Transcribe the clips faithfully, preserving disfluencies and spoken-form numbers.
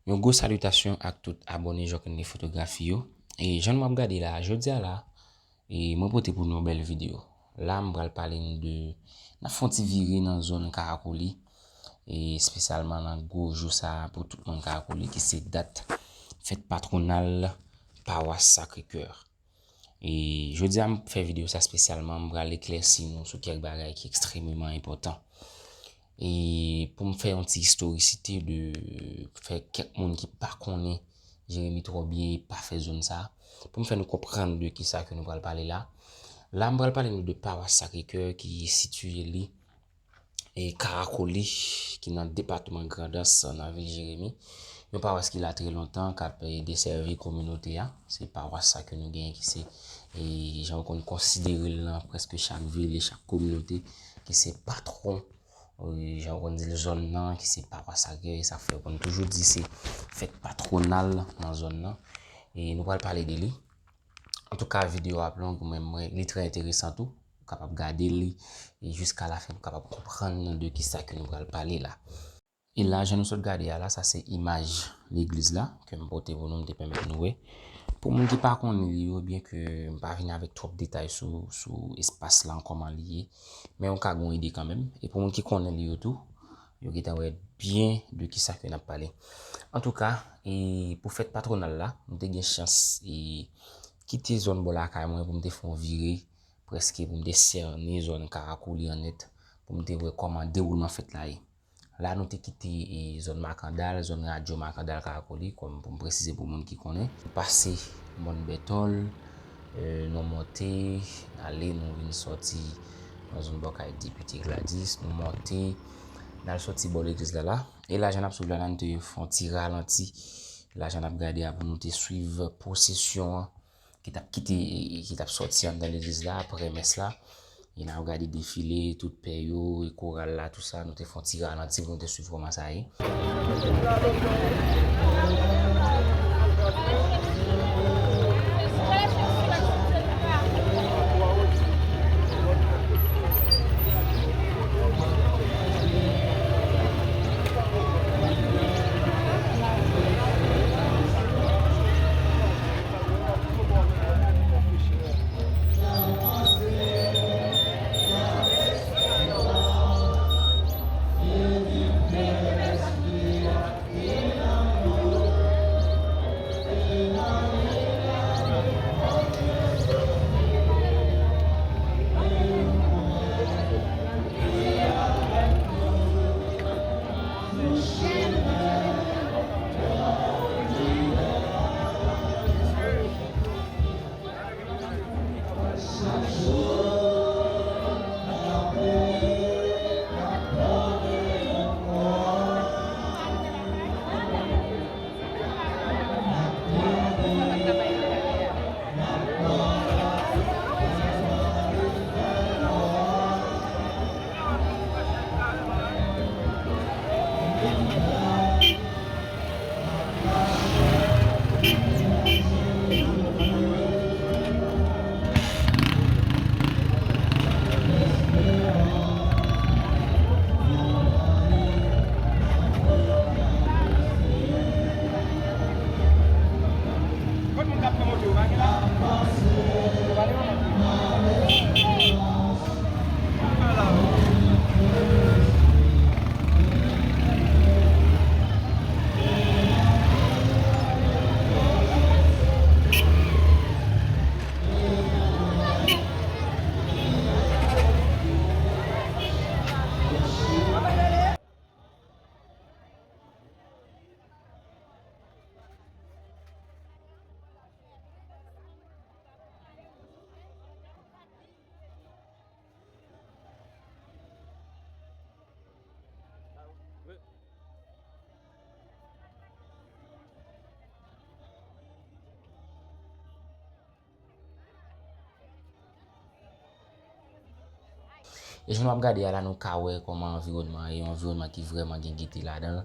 Yon gwo salitasyon ak tout abòne Jòknli Fotografi yo. E jan nou ap gade la, jodi a la, e mwen pote pou nou yon bèl videyo. La, m pral pale n de, n ap fè yon ti vire nan zòn Karakoli, e espesyalman nan gwo jou sa a pou tout moun Karakoli, ki se dat fèt patwonal pawas Sacré-Cœur. E jodi a, m fè videyo sa espesyalman, m pral eklèsi nou sou kèk bagay ki ekstrememan enpòtan. E pou m fè yon ti istorisite de, fè kèk moun ki pa konnen Jeremi twò byen e pa fè zòn sa, pou m fè nou konprann de kisa ke nou pral pale la. La, m pral pale nou de pawas Sacré-Cœur ki sitiye li e Karakoli, ki nan depatman Grandans, nan vil Jeremi. Yon pawas ki la trè lontan, k ap, e, desèvi kominote a. Se pawas sa ke nou genyen ki se, e, jan w konn konsidere l lan, prèske chak vil e chak kominote, ki se patwon, e, jan w konn di l, zòn nan, ki se pawas sa ke, e sa fè w konn toujou di se fèt patwonal nan zòn nan. E nou pral pale de li. Antouka, videyo a ap long, men mwen, li trè enteresan tou. Ou kapab gade li e jiska lafen pou w kapab konprann de kisa ke nou pral pale la. E la, jan nou sot gade a la, sa se imaj legliz la ke m pote pou nou, m te pèmèt nou wè. Pou moun ki pa konnen li yo, byen ke m pa vin avèk twòp detay sou, sou espas la, kòman li ye, men ou ka gen yon ide kanmenm. E pou moun ki konnen li yo tou, yo gentan wè byen de kisa ke n ap pale. Antouka, e pou fèt patwonal la, m te gen chans e kite zòn bò lakay mwen pou m te fè yon vire, prèske pou m te sènen zòn Karakoli an nèt, pou m te wè kòman dewoulman fèt la ye. La, nou te kite, e, zòn Makandal, zòn radyo Makandal Karakoli, kòm pou m presize pou moun ki konnen. Pase Mòn Bètòl, e, nou monte, n ale, nou vin sòti nan zòn bò kay Depite Gladys, nou monte, n al sòti bò legliz la la. E la, jan n ap swiv la, la, nou te fè yon ti ralanti. La, jan n ap gade a, pou nou te swiv pwosesyon an ki t ap kite, ki t ap sòti anndan legliz la apre mès la. E n ap gade defile, tout pè yo, e koral la, tou sa, nou te fè yon ti ralanti pou nou te swiv kòman sa ye. E jan nou ap gade a la, nou ka wè kòman anviwònman an ye, yon anviwònman ki vrèman gen gete ladan l.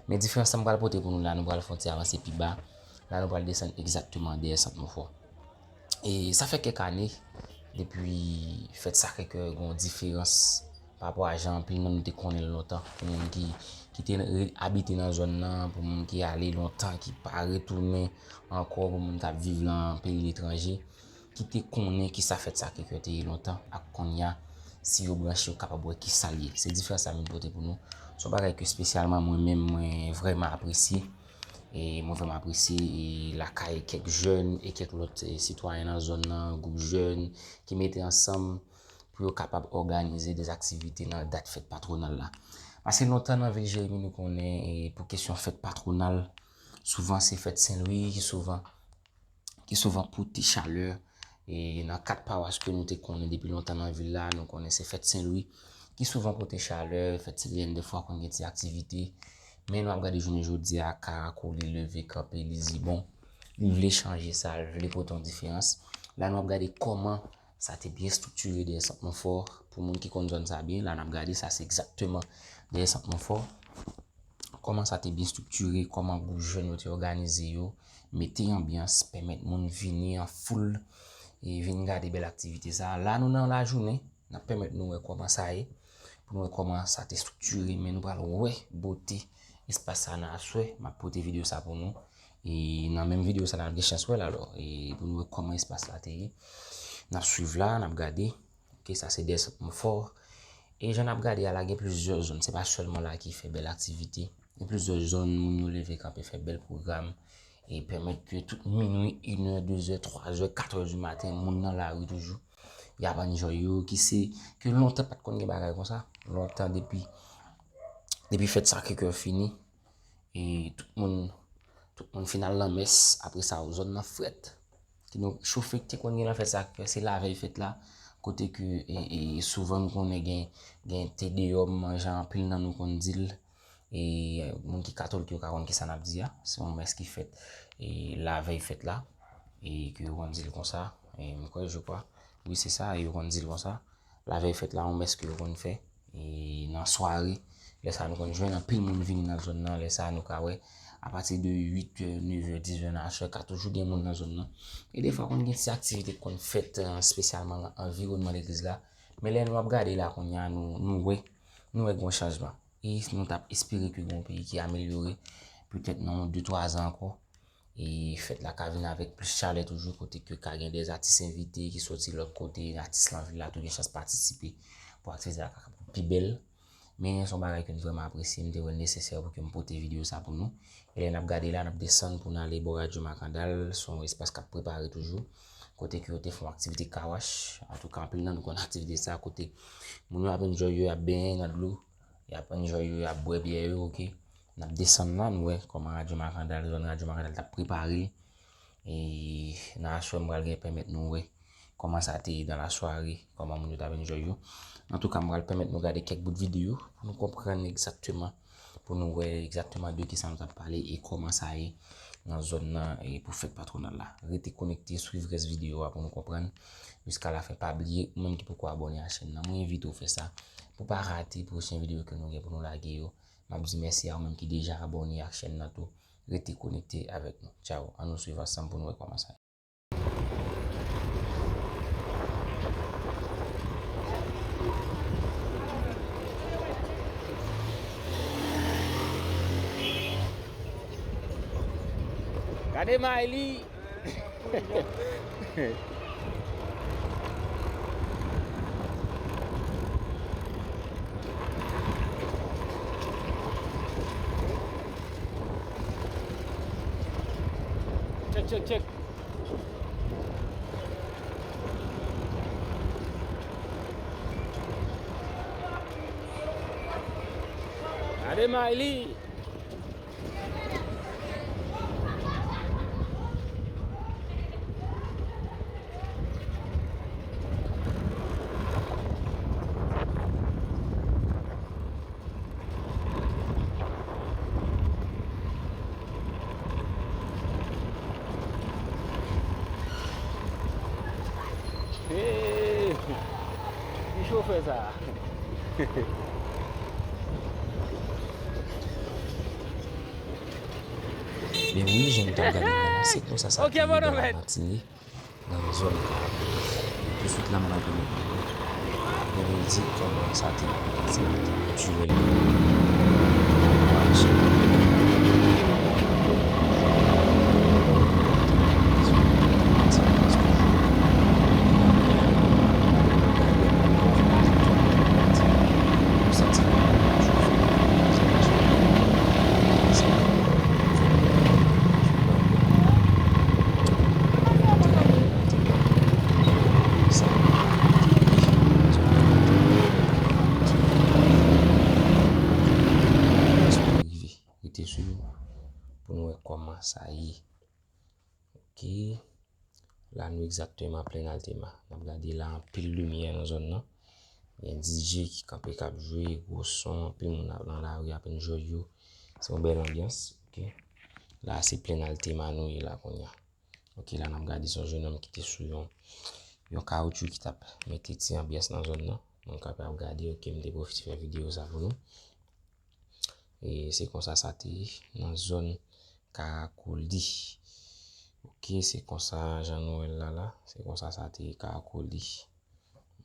Men diferans sa m pral pote pou nou la, nou pral fè yon ti avanse pi ba. La, nou pral desann egzakteman dèyè Sant Monfò. E sa fè kèk ane depi fèt Sacré-Cœur gen yon diferans pa rapò a jan anpil nan nou te konnen l lontan. Pou moun ki, ki te re-, abite nan zòn nan, pou moun ki ale lontan, ki pa retounen ankò, pou moun k ap viv nan peyi letranje, ki te konnen kisa fèt Sacré-Cœur te ye lontan, ak kounye a, si yo branche, yo kapab wè kisa l ye. Se diferans sa m vin pote pou nou. Se yon bagay ke espesyalman mwen menm, mwen vrèman apresye. E mwen vrèman apresye, e lakay kèk jèn e kèk lòt, e, sitwayen nan zòn nan, gwoup jèn ki mete ansanm pou yo kapab òganize de aktivite nan dat fèt patwonal la. Paske lontan nan vil Jeremi, nou konnen, e, pou kesyon fèt patwonal, souvan se fèt Sen Lwi ki souvan, ki souvan pote chalè, e, nan kat pawas ke nou te konnen depi lontan nan vil la, nou konnen se fèt Sen Lwi ki souvan pote chalè, fèt Sen Lwi, dèfwa konn gen ti aktivite, men nou ap gade jounen jodi a, Karakou, li leve kanpe, li di, bon, li vle chanje sa, li vle pote yon diferans. La, nou ap gade kòman sa te byen estriktire dèyè Sant Monfò. Pou moun ki konn zòn sa byen, la, n ap gade, sa se egzakteman dèyè Sant Monfò. Kòman sa te byen estriktire, kòman gwoup jèn yo te òganize yo, mete anbyans, pèmèt moun vini an foul, e vin gade bèl aktivite sa. La, nou nan lajounen, n ap pèmèt nou wè kòman sa ye, pou nou wè kòman sa te estriktire, men nou pral wè bote espas sa nan aswè. M ap pote videyo sa pou nou. E nan menm videyo sa, n ap gen chans wè l alò. E pou nou wè kòman espas la te ye. N ap swiv la, n ap gade. Ok, sa se dèyè Sant Monfò. E jan n ap gade a la, gen plizyè zòn. Se pa sèlman la ki fè bèl aktivite. Gen plizyè zòn, moun yo leve kanpe fè bèl pwogram. E pèmèt ke tout minwi, inè, dezè, twazè, katrè di maten, moun nan lari toujou. Y ap enjoy yo, ki se, ke lontan pa t konn gen bagay konsa. Lontan depi, depi fèt Sacré-Cœur fini, e tout moun, tout moun fin al nan mès, apre sa, zòn nan frèt. Kidonk, chofe ki te konn gen nan fèt Sacré-Cœur, se lavèy fèt la, kote ke, e, e, souvan nou konnen gen, gen te deyòm, jan anpil nan nou konn di l, e, moun ki katolik yo ka konn kisa n ap di a, se yon mès ki fèt, e, lavèy fèt la, e ke yo konn di l konsa, e, m kwè, je crois, wi, se sa, yo konn di l konsa, lavèy fèt la, yon mès ke yo konn fè, e, nan sware, lè sa a nou konn jwenn anpil moun vini nan zòn nan, lè sa a nou ka wè, apati de uit è, nèf è, diz è nan aswè, ka toujou gen moun nan zòn nan. E defwa konn gen ti aktivite ki konn fèt, e, espesyalman nan anviwònman legliz la. Men lè nou ap gade la kounye a, nou, nou wè, nou wè gen yon chanjman. E nou t ap espere ke gen yon peyi ki amelyore, petèt nan yon de twa zan ankò. E fèt la ka vin avèk plis chalè toujou, kote ke ka gen de atis envite ki soti lòt kote, atis lan vil la tou gen chans patisipe pou aktivite la ka pi bèl. Men se yon bagay ke m vrèman apresye, m te wè l nesesè pou ke m pote videyo sa pou nou. E lè n ap gade la, n ap desann pou n ale bò Radyo Makandal, se yon espas k ap prepare toujou, kote ke yo te fè yon aktivite car wash. Antouka, anpil nan nou konn aktivite sa, kote moun yo ap enjoy yo, y ap benyen nan dlo, y ap enjoy yo, y ap bwè byè yo, ok. N ap desann la, nou wè kòman Radyo Makandal, zòn Radyo Makandal t ap prepare l. E nan aswè, m pral gen pèmèt nou wè kòman sa te ye dans la soirée, kòman moun yo t ap enjoy yo. Antouka, m pral pèmèt nou gade kèk bout videyo pou nou konprann egzakteman, pou nou wè egzakteman de kisa nou t ap pale e kòman sa ye nan zòn nan e pou fèt patwonal la. Rete konekte, swiv rès videyo a pou nou konprann jiska lafen. Pa bliye, ou menm ki poko abòne a chèn nan, mwen envite w fè sa. Pou pa rate pwochen videyo ke nou gen pou nou lage yo. M ap di mèsi a ou menm ki deja abòne ak chèn nan tou. Rete konekte avèk nou. Tchaw, ann nou swiv ansanm pou nou wè kòman sa ye. Gade Mayli! Check, check, check. Gade Mayli. Hey! Ki chofè sa? Men wi, jan nou t ap gade la, se konsa sa te ye nan Lamatini, nan zòn Karakou. Touswit la, m pral pèmèt nou wè Mwen vle di kòman sa te, sa te dure. Rete swiv pou nou wè kòman sa ye. Ok. La nou egzakteman plen Altema. N ap gade la anpil limyè nan zòn nan. Gen D J ki kanpe k ap jwe, gwo son, anpil moun ap nan lari ap enjoy yo. Se yon bèl anbyans. Ok. La se plen Altema nou ye la kounye a. Ok, la n ap gade se yon jennonm ki te sou yon, yon kawoutchou ki t ap mete ti anbyans nan zòn nan. Moun k ap gade, ok, m te pwofite fè videyo sa pou nou. E se konsa sa te ye nan zòn Karakoli. Ok, se konsa jan nou wè l la la, se konsa sa te ye Karakoli.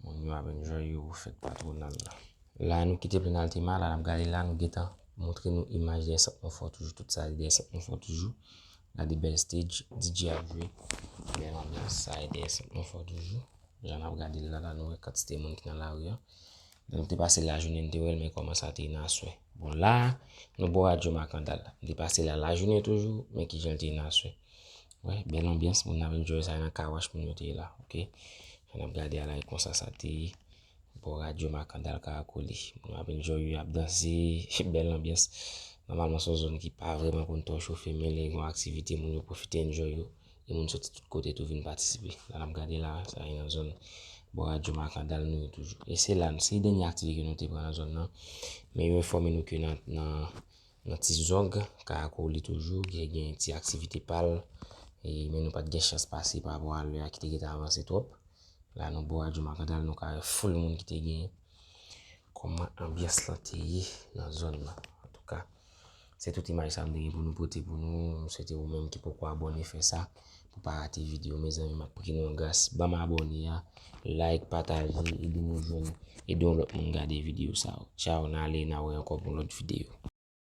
Moun yo ap enjoy yo pou fèt patwonal la. La nou kite plen Altema, la n ap gade la, nou gentan montre nou imaj dèyè Sant Monfò toujou, tout sa dèyè Sant Monfò toujou. Gade bèl stage, D J ap jwe, bèl anbyans, sa e dèyè Sant Monfò toujou. Jan n ap gade l la, la nou wè kantite moun ki nan lari a. Lè nou te pase lajounen, nou te wè l, men kòman sa te ye nan aswè. Bon, la, nou bò Radyo Makandal. Nou te pase la lajounen toujou, men kijan l te ye nan aswè. Wè, bèl anbyans, moun ap enjoy sa nan kawash moun yo te ye la, ok? Jan n ap gade a la, e konsa sa te ye. Bò Radyo Makandal Karakoli. Moun ap enjoy yo, y ap danse, bèl anbyans. Nòmalman, se yon zòn ki pa vrèman konn twò chofe, men lè gen yon aktivite, moun yo pwofite enjoy yo. E moun soti tout kote tou vin patisipe. La n ap gade la, sa e nan zòn bò Radyo Makandal nou ye toujou. E se la, se dènye aktivite ke nou te pran nan zòn nan. Men yo enfòme nou ke nan, nan, nan Ti Zòg, Karakoli toujou, gen, gen ti aktivite pa l. E, men nou pa t gen chans pase pa rapò a lè a ki te gentan avanse twòp. La nou bò Radyo Makandal, nou ka wè foul moun ki te genyen. Kòman anbyans lan te ye nan zòn nan. Antouka, se tout imaj sa m te gen pou nou pote pou nou. M swete ou menm ki poko abòne fè sa pou pa rate videyo. Mezanmi, m ap priye nou an gras. Ban m abòne a, like, pataje, ede nou jwenn, ede yon lòt moun gade videyo sa yo. Tchaw, n ale, n a wè ankò pou yon lòt videyo.